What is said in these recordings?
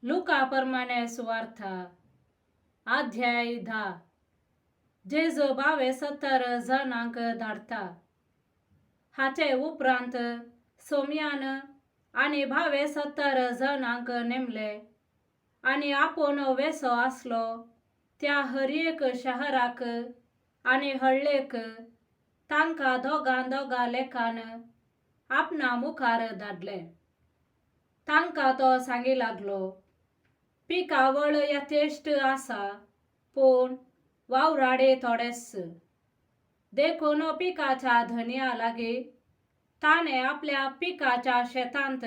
लुका प्रमाणे सुवार्था, अध्याय 10. जेजू 72 जाणांक धाडटा. हाचे उपरांत सोमयान आनी 72 जाणांक नेमले आनी आपूण वेसो आसलो त्या हर एक शहराक आनी हळ्ळेक तांकां दोगां दोगां लेखान आपणा मुखार धाडले. तांकां तो सांगी लागलो, पिकावळ यथेश्ट आसा पूण वावराडे थोडेच. देखून पिकाच्या धनया लागीं ताणें आपल्या पिकाच्या शेतांत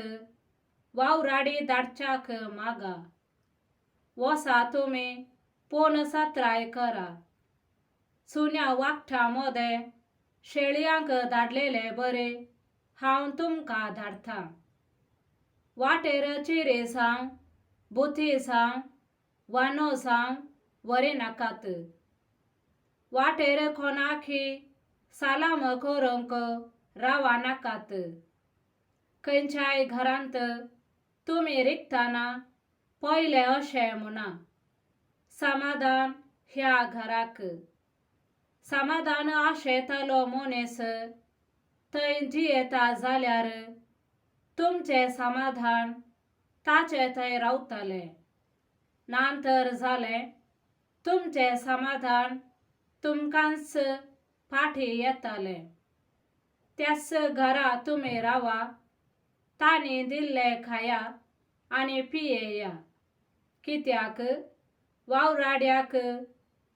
वावराडी धाडच्याक मागा. वसा तुमी पूण सत्राय करा. सुन्या वागठा मदें शेळयांक धाडलेले बरे हांव तुमकां धाडटा. वाटेर चिरे जावं बुथी जावं वानो जावं व्हरी नाकात. वाटेर कोणाकी सालाम करूंक रावा नाकात. खंयच्याय घरांत तुमी रिगतना पयलें अशें म्हणा, समाधान ह्या घराक. समाधान आशेतालो मनीस थंय जियेता जाल्यार तुमचें समाधान ताचे थंय रावतलें. ना तर जालें तुमचें समाधान तुमकांच फाटीं येतलें. त्याच घरा तुमी रावा, तांणी दिल्लें खाया आनी पियेया. कित्याक वावराड्याक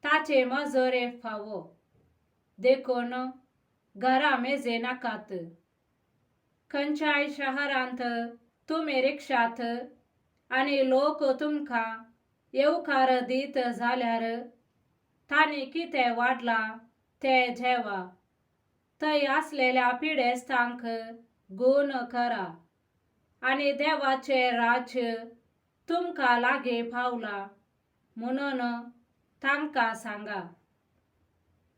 ताचे मजोरे फावो. देखून घरा मेजे नाकात. खंयच्याय शहरांत तुमी रिक्षात आनी लोक तुमकां येवकार दीत जाल्यार तांणी कितें वाडलां तें जेवा. थंय आसलेल्या पिडेस्तांक गूण करा आनी देवाचें राज्य तुमकां लागीं पावलां म्हणून तांकां सांगा.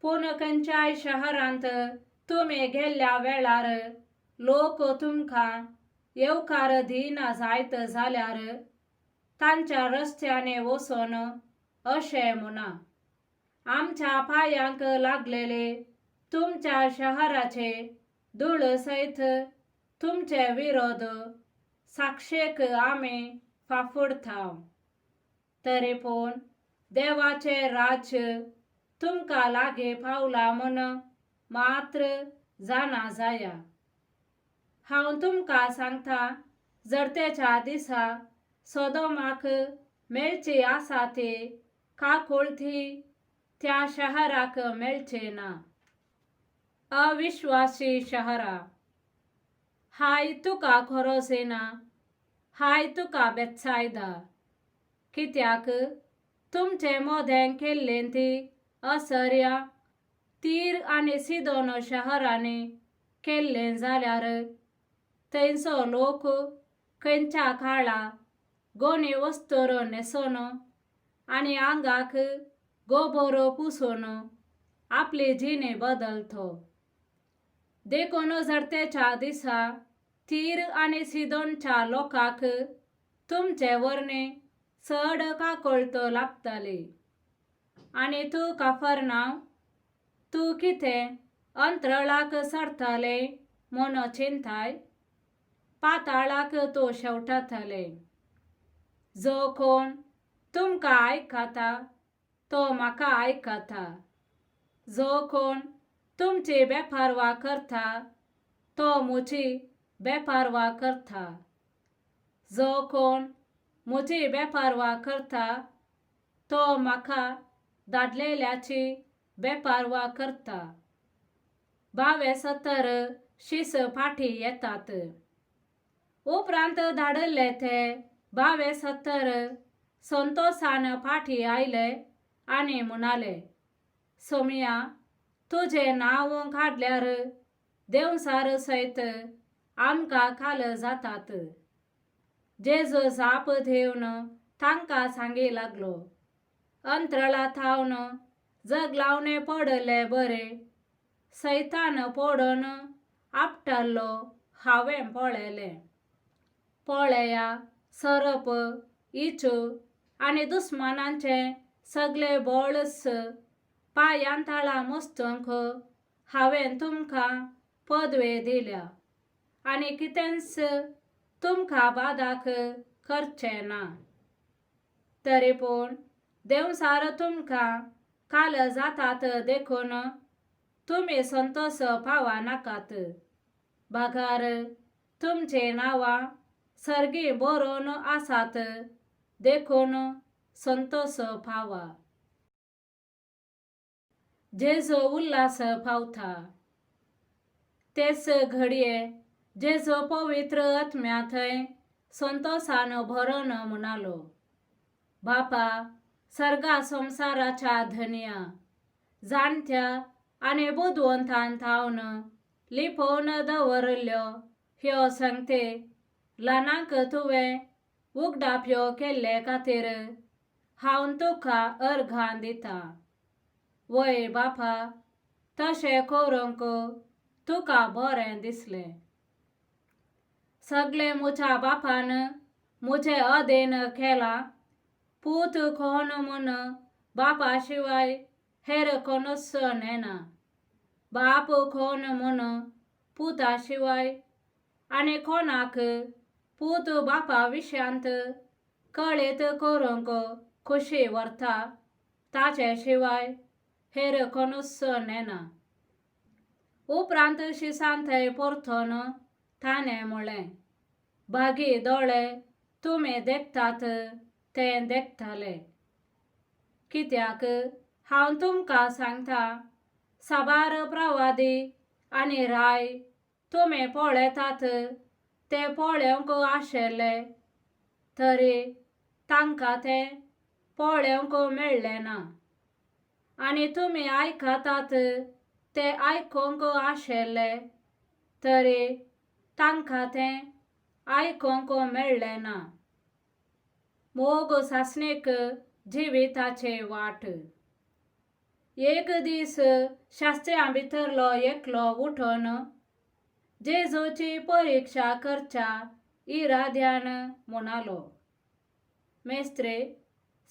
पूण खंयच्याय शहरांत तुमी गेल्ल्या वेळार लोक तुमकां येवकार दिना जायत जाल्यार तांच्या रस्त्यांनी वचून अशें म्हणा, आमच्या पांयांक लागलेले तुमच्या शहराचे धूळ सयत तुमचे विरोध साक्षेक आमी फाफुडता. तरी पूण देवाचें राज्य तुमकां लागीं पावलां म्हूण मात्र जाणा जाया. हांव तुमकां सांगता, जडतेच्या दिसा सोदोमाक मेळची आसा ती काकुळटी त्या शहराक मेळची ना. अविश्वासी शहरा, हाय तुका खोरोसेना, हाय तुका बेत्सायदा. कित्याक तुमचे मोदें केल्लें ती असर्या तीर आनी सिदोन शहरांनी केल्लें जाल्यार थंयचो लोक खंयच्या काळा गोनी वस्तूर न्हेसोन आनी आंगाक गोबोर पुसून आपली जिणे बदलतो. देखून जडतेच्या दिसा तीर आनी सिदोनच्या लोकांक तुमचे वरणे चड काकुळट लागतली. आनी तूं काफरनांव, तूं कितें अंतरळाक सरतलें म्हूण चिंताय, पाताळाक तूं शेवटतलें. जो कोण तुमकां आयकता तो म्हाका आयकता. जो कोण तुमची बेपारवा करता तो म्हजी बेपारवा करता. जो कोण म्हजी बेपारवा करता तो म्हाका धाडलेल्याची बेपारवा करता. 72 शीस फाटीं येतात. उपरांत धाडले ते 72 संतोसान फाटीं आयले आनी म्हणाले, सोमया, तुजें नांव काडल्यार देंवचार सयत आमकां काल जातात. जेजू जाप दिवन तांकां सांगी लागलो, अंतरळा थावन जगलावणे पडले बरे सैतान पडून आपटलो हांवें पळयलें. पळया, सरप इचू आनी दुस्मानांचें सगळें बळस पांयांतळा मुस्तूंक हांवें तुमकां पदवे दिल्या आनी कितेंच तुमकां बादाक करचें ना. तरी पूण देंवचार तुमकां काल जातात देखून तुमी संतोस पावनाकात, बगर तुमचीं नांवां सर्गी बरोवन आसात देखून संतोस पावा. जेजू उल्हास पावता. तेच घडये जेजू पवित्र आत्म्या थंय संतोसान भरून म्हणालो, बापा सर्गा संवसाराच्या धनया, जाणत्या आनी बुदवंतान थावन लिपोवन दवरिल्ल्यो ह्यो संगती ल्हानांक तुवें उगडाप्यो केल्ले खातीर हांव तुका अर्घां दितां. वय बापा, तशें करूंक तुका बरें दिसलें. सगळें म्हज्या बापान म्हजें अधीन केलां. पूत कोण म्हूण बापा शिवाय हेर कोणूच नेना, बाप कोण म्हूण पुता शिवाय आनी कोणाक पूत बापा विशयांत कळीत करूंक खोशी व्हरता ताचे शिवाय हेर कोणूच नेना. उपरांत शिसान थंय परतून ताणें म्हळें, भागी दोळे तुमी देखतात तें देखतले. कित्याक हांव तुमकां सांगता, साबार प्रवादी आनी राय तुमी पळयतात ते पळोवंक आशिल्ले, तरी तांकां तें पळोवंक मेळ्ळें ना, आनी तुमी आयकतात ते आयकूंक आशिल्ले, तरी तांकां तें आयकूंक मेळ्ळें ना. मोग सासणीक जिविताची वाट. एक दीस शास्त्र्यां भितरलो एकलो उठून जेजूची परिक्षा करच्या इराद्यान म्हणालो, मेस्त्रे,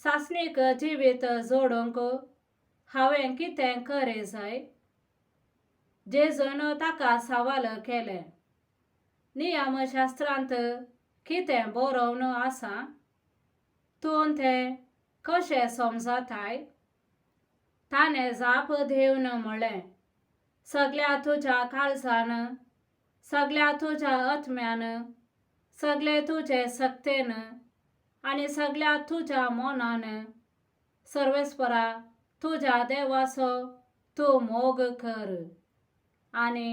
सासणीक जिवीत जोडूंक हांवें कितें करें जाय? जेजून ताका सवाल केलें, नियमशास्त्रांत कितें बरोवन आसा? तूं तें कशें समजताय? ताणें जाप दिवन म्हळें, सगळ्या तुज्या काळजान, सगळ्या तुज्या आत्म्यान, सगळे तुजे सक्तेन आनी सगळ्या तुज्या मनान सर्वेस्परा तुज्या देवाचो तूं मोग कर आनी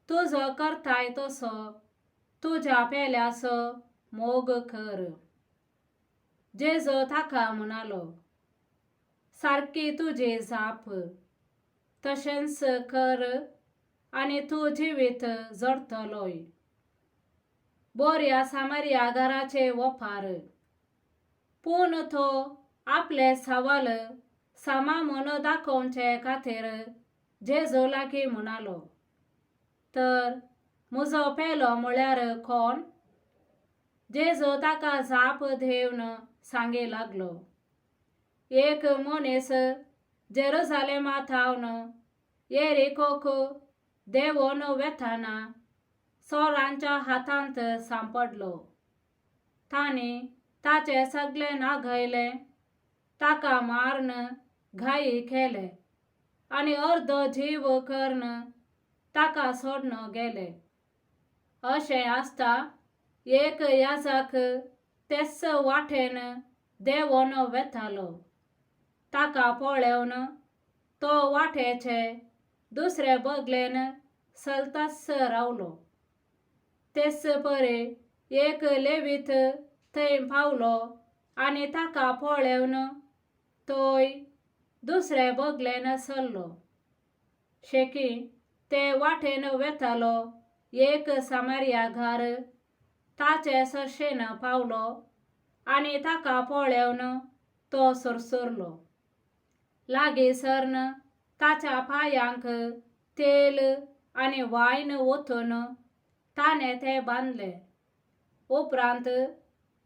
तुजो करताय तसो तुज्या पेल्याचो मोग कर. जेजू ताका म्हणालो, सारकी तुजी जाप, तशेंच कर आनी तूं जिवीत जोडटलोय. बोऱ्या सामरिया घराचे ओपार. पूण तो आपले सवाल सामा म्हूण दाखोवचे खातीर जेजू लागीं म्हणालो, तर म्हजो पेलो म्हळ्यार कोण? जेजू ताका जाप दिवन सांगी लागलो, एक मनीस जेरुजालेमा थावन येरिकोक देंवोन वेताना चोरांच्या हातांत सांपडलो. तांणी ताचें सगळें नागयलें, ताका मारून घाई केले आनी अर्दो जीव करून ताका सोडून गेले. अशें आसता एक याजक तेच वाटेन देंवोन वेतालो. ताका पळोवन तो वाटेचे दुसरे बगलेन चलताच रावलो. तेच परी एक लेवीत थंय पावलो आनी ताका पळोवन तोय दुसरे बगलेन सरलो. शेकी ते वाटेन वेतालो एक सामरिया घर ताचे सरशेन पावलो आनी ताका पळोवन तो सरसरलो. लागीं सरन ताच्या पांयांक तेल आनी वायन ओतून ताणें तें बांदलें. उपरांत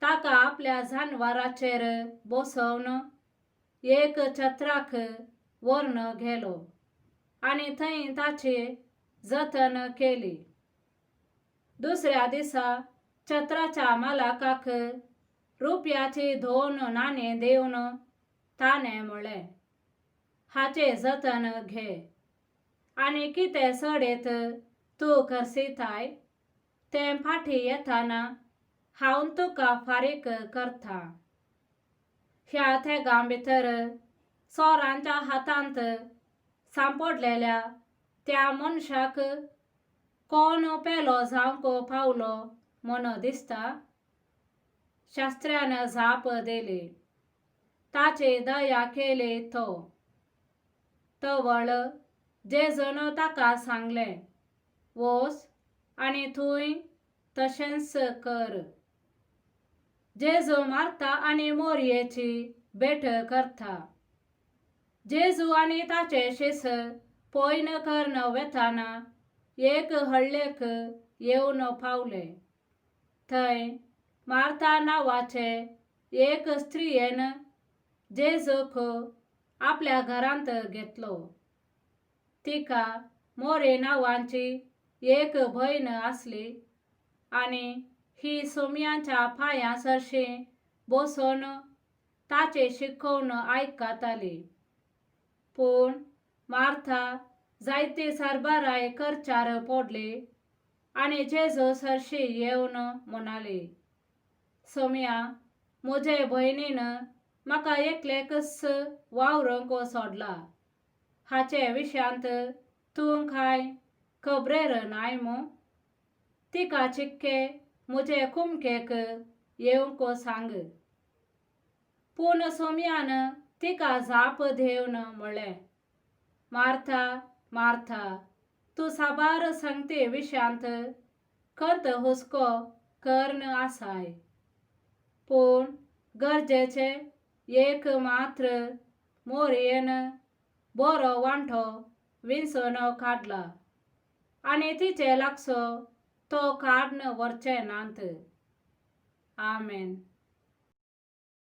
ताका आपल्या जानवराचेर बसोवन एक छत्राक व्हरून गेलो आनी थंय ताची जतन केली. दुसऱ्या दिसा छत्राच्या मालकाक रुपयाची 2 नाणीं दिवन ताणें म्हळें, हाचें जतन घे आनी कितें चडीत तूं खर्चिताय तें फाटीं येतना हांव तुका फारीक करता. ह्या तेगां भितर चोरांच्या हातांत सांपडलेल्या त्या मनशाक कोण पेलो जावंक पावलो म्हूण दिसता? शास्त्र्यान जाप दिली, ताची दया केली तो. तवळ जेजून ताका सांगलें, वोस आनी तूंय तशेंच कर. जेजू मारता आनी मोरयेची भेट करता. जेजू आनी ताचे शिस पयन करून वेताना एक हळ्ळेक येवन पावले. थंय मार्था नांवाचे एक स्त्रियेन जेजूक आपल्या घरांत घेतलो. तिका मोरी नांवाची एक भयण आसली आनी ही सोम्यांच्या पांयां सरशीं बसून ताचें शिकोवन आयकताली. पूण मार्था जायती सरबराय करच्यार पडली आनी जेजू सरशी येवन म्हणाली, सोम्या, म्हजे भयणीन म्हाका एकलेकच वावरूंक सोडला. हाचे विशयांत तूं कांय खबरेर नाय मूं? तिका चिक्के म्हजे कुमकेक येवंक सांग. पूण सोम्यान तिका जाप दिवन म्हळें, मार्था, मार्था, तूं साबार संगती विशयांत खंत हुस्को करून आसाय, पूण गरजेचें एक मात्र. मोरयेन बरो वांटो विंचून काडला आनी तिचे लागसो तो काडून व्हरचे नात. आमेन.